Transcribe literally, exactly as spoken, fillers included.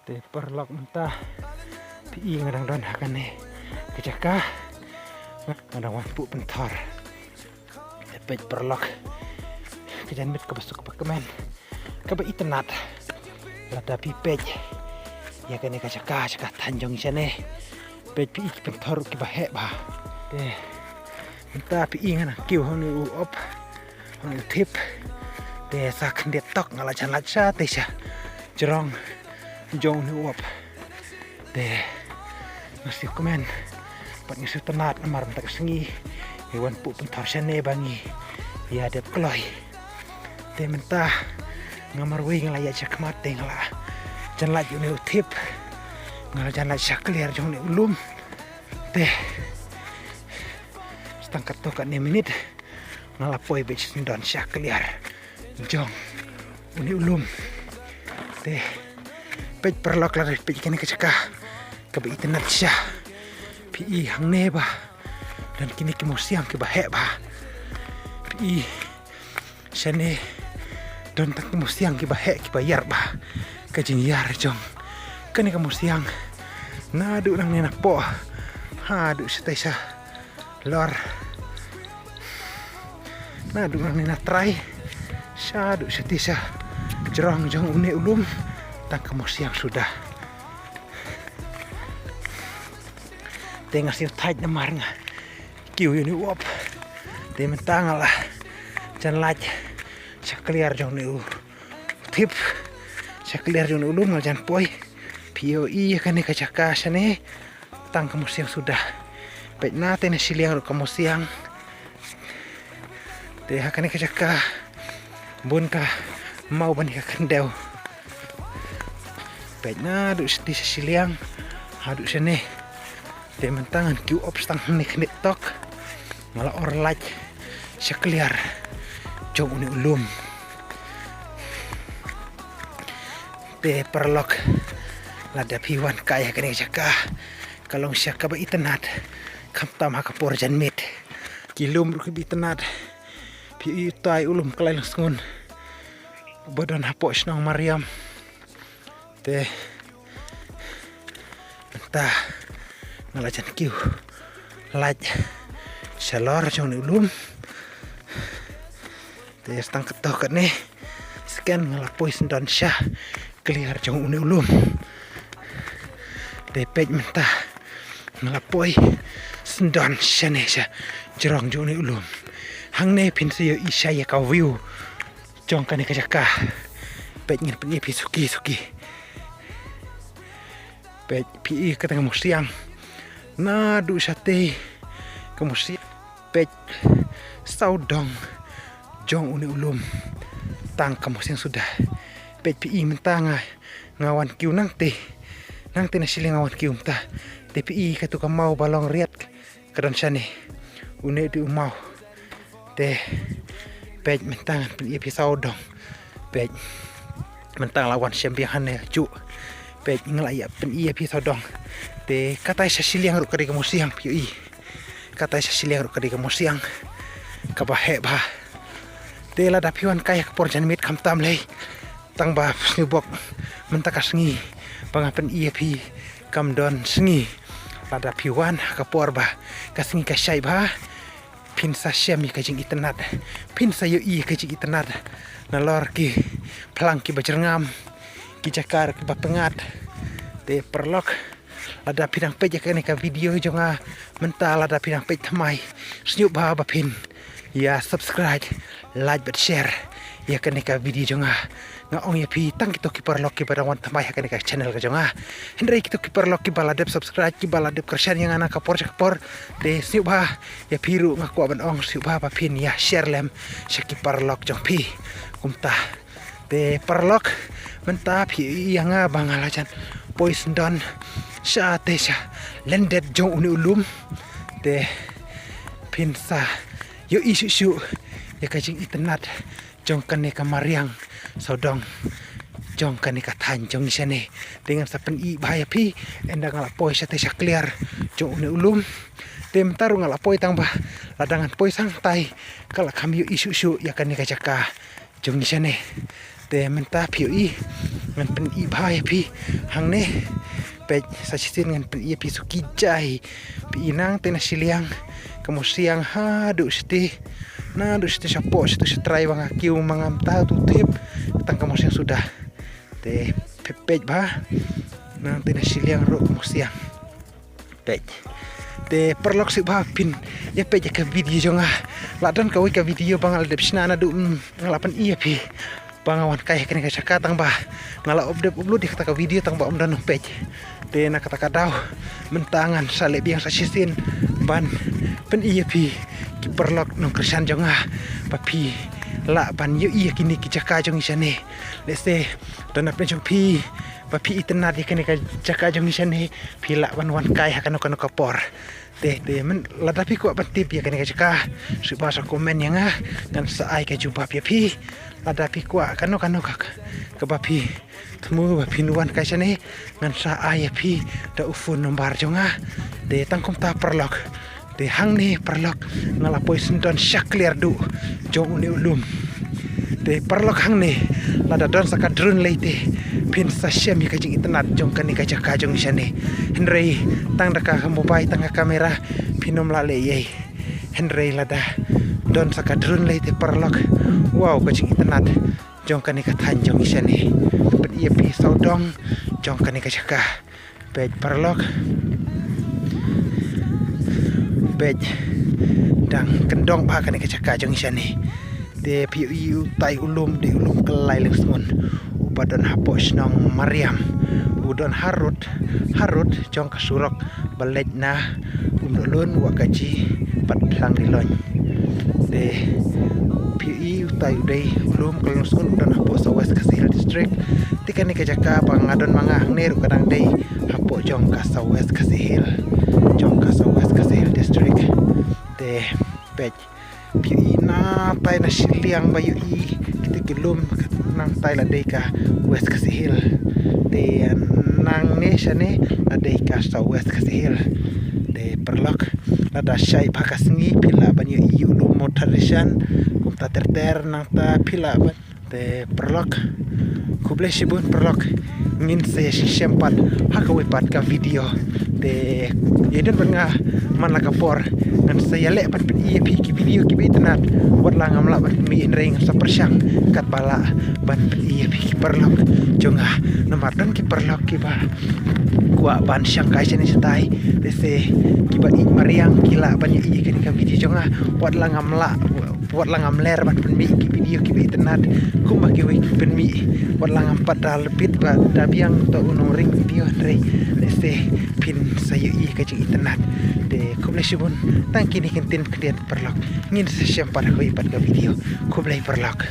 Te paralok mynta phi i nga dang don ha kane ka jaka, nga dang wan puh pynthor. Te peit paralok, ka janmiet kaba suk kaba kmen, kaba itynnad. Lada phi peit ïa kane ka jaka, jaka thaiñ jong ngi shane, peit phi i ki pynthor kiba heh bha. Te mynta phi i nga dang kiew ha une u op, ha une u thip. Te sa khyndiat tok nga la jan lait sha te sha jrong jong une u op. Te nga sngewkmen bad nga sngewtynnad namar mynta ka sngi ngi wan puh pynthor shane ba ngi ïa dep kloi. Te mynta nga marwei nga la ïaid sha khmat te nga la jan lait une u thip, nga la jan lait sha kliar jong une u lum. Te sa tang katto katne minit nga la poi beit syndon sha kliar jong une u lum. Te peit paralok, lada phi peit kane ka jaka kaba itynnad shisha, phi i hangne ba don kine ki mawsiang kiba heh bha. Phi i shane don tang ki mawsiang kiba heh, kiba ïar bha. Ka jingïar jong kane ka mawsiang naduh nangne napoh haduh shatei sha lor, naduh nangne na trai shaduh shatei sha jrong jong une u lum, tang ka mawsiang suda. Te nga sngewthait namar nga kiew ïa une u op. Te mynta nga la jan lait sha kliar jong une u thip, sha kliar jong une u lum nga la jan poi. Phi ïohi ïa kane ka jaka shane, tang ka mawsiang suda. Peit na te na shiliang ruh ka mawsiang. Te ha kane ka jaka bun ka maw bad ka khyndew. Peit naduh shatei sha shiliang haduh shane. Te mynta ngan kiew op sa tang hangne khyndiat tok, nga la or lait sha kliar jong une u lum. Te paralok, lada phi wan kai ha kane ka jaka, ka long sha kaba itynnad khamtam ha ka por janmiet. Ki lum ruh kiba itynnad. Phi i utai u lum Klai Langsngun uba don hapoh shnong Mariam. Te mynta nga la jan kiew lait sha lor jong une u lum. Te sa tang katto katne second nga la poi syndon sha kliar jong une u lum. Te peit mynta nga la poi syndon shane sha jrong jong une u lum. Hangne phin sa ïohi sha ïa ka view jong kane ka jaka. Peit ngan pyni ïa phi suki suki. Peit phi i kata ka mawsiang naduh shatei ka mawsiang. Peit sawdong jong une u lum, tang ka mawsiang suda. Peit phi i mynta nga, nga wan kiew nangtei, nangtei na shiliang nga wan kiew mynta. Te phi i katu ka maw ba long riat ka don shane. Une dei u maw. Te peit mynta ngan pyni ïa phi sawdong. Peit mynta nga la wan shem biang hangne juh. Peit nga la ïa pyni ïa phi sawdong. Te katai sha shiliang ruh ka dei ka mawsiang phi ïohi. Katai sha shiliang ruh ka dei ka mawsiang kaba heh bha. Te lada phi wan kai ha ka por janmiet khamtam lei, tang ba sngewbok mynta ka sngi ba nga pyni ïa phi kam don sngi. Lada phi wan ha ka por ba ka sngi ka shai bha, phin sa shem ïa ka jingitynnad, phin sa ïohi ïa ka jingitynnad nalor ki phlang kiba jyrngam, ki jaka ruh kiba pyngngad. Te paralok, lada phi dang peit ïa kane ka video jong nga mynta, lada phi dang peit thymmai, sngewbha ba phin ïa subscribe, like bad share ïa kane ka video jong nga. Nga ong ïa phi tang kito ki paralok kiba dang wan thymmai ha kane ka channel ka jong nga. Hynrei kito ki paralok kiba la dep subscribe, kiba la dep kyrshan ïa nga na ka por sha ka por, te sngewbha ïa phi ruh nga kwah ban ong sngewbha ba phin ïa share lem sha ki paralok jong phi. Kumta te paralok, mynta phi ïa nga ba nga la jan poi syndon sha te sha lyndet jong une u lum. Te phin sa ïohi shuh shuh ïa ka jingitynnad jong kane ka mariang sawdong jong kane ka thaiñ jong ngi shane. Te ngan sa pyni bha ïa phi ynda nga la poi sha te sha kliar jong une u lum. Te mynta ruh nga la poi tang ba lada ngan poi sangtai ka la kham ïohi shuh shuh ïa kane ka jaka jong ngi shane. Te mynta phi ïohi Ngan pyni bha ïa phi hangne. Peit, sa shisien ngan pyni ïa phi suki jai. Phi i nangta na shiliang, ka mawsiang haduh shiti, naduh shiti shapoh shiti shatrai ba nga kiew ma nga mynta tu tip. Tang ka mawsiang suda. Te peit, peit bha. Nangta na shiliang ruh ka mawsiang. Peit. Te paralok sngewbha phin ïa peit ïa ka video jong nga. La don kawei ka video ba nga la dep shna naduh, mm, nga la pyni ïa phi ba nga wan kai ha kane ka jaka, tang ba nga la up, dep upload ïa kata ka video tang ba ym don nongpeit. Te na kata ka daw mynta ngan sa leh biang sa shisien ban pyni ïa phi ki paralok nongkyrshan jong nga ba phi lah ban ïohi ïa kine ki jaka jong ngi shane. Lehse don napdeng jong phi ba phi itynnad ïa kane ka jaka jong ngi shane, phi lah ban wan kai ha kano kano ka por. Te, te, men, lada phi kwah ban tip ïa kane ka jaka, sngewbha sa comment ïa nga, ngan sa ai ka jubab ïa phi. Lada phi kwah kano kano ka, ka, kaba phi thmu ba phin wan kai shane, ngan sa ai ïa phi da u phone number jong nga. Te tang kumta paralok. Te hangne paralok, nga la poi syndon sha kliar duh jong une u lum. Te paralok, hangne lada don sa ka drone lei te phin sa shem ïa ka jingitynnad jong kane ka jaka jong ngi shane. Hynrei tang da ka mobile, tang ka camera, phin ym lah leh ei ei. Hynrei lada don sa ka drone lei te paralok, wow, ka jingitynnad jong kane ka thaiñ jong ngi shane. Pyni ïa phi sawdong jong kane ka jaka. Peit paralok. Peit, dang kyndong bha kane ka jaka jong ngi shane. Te phi ïohi utai u lum, dei u lum Kyllai Lyngsngun uba don hapoh shnong Mariam, u don harud, harud jong ka surok ba leit na Umdohlun, Wahkaji bad Phlang Diloin. Te phi ïohi utai u dei u lum Kyllai Lyngsngun u don hapoh South West Khasi Hills District. Te kane ka jaka ba nga don ma nga hangne ruh ka dang dei hapoh jong ka South West Khasi Hills, jong ka South West Khasi Hills District. Te peit, phi ïohi nangtai na shiliang ba ïohi kita ki lum, nangtai la dei ka West Khasi Hills. Te nangne shane la dei ka South West Khasi Hills. Te paralok, lada shai bha ka sngi phi lah ban ïohi u lum Mawthadraishan kumta ter ter, nangta phi lah ban. Te paralok, khublei shibun paralok, ngin sa ïashem pat ha kawei pat ka video. Te ïa don bad nga man la ka por, ngan sa ïaleh ban pyni ïa phi ki video kiba itynnad. Wat la ngam lah ban pynmih hynrei ngan sa pyrshang katba lah ban pyni ïa phi ki paralok jong nga. Namar don ki paralok kiba kwah ban shang kai shane shatai, lehse kiba ïeit mariang ki lah ban ïohi ïa kane ka video jong nga. Wat la ngam lah, wat la ngam ler ban pynmih ki video kiba itynnad kumba kiwei ki pynmih, wat la ngam pat da lpit ba da biang to u nongring video, hynrei lehse phin sa ïohi ka jingitynnad. Te khublei shibun, tang kine ki ktien khyndiat paralok, ngin sa shem pat ha kawei pat ka video. Khublei paralok.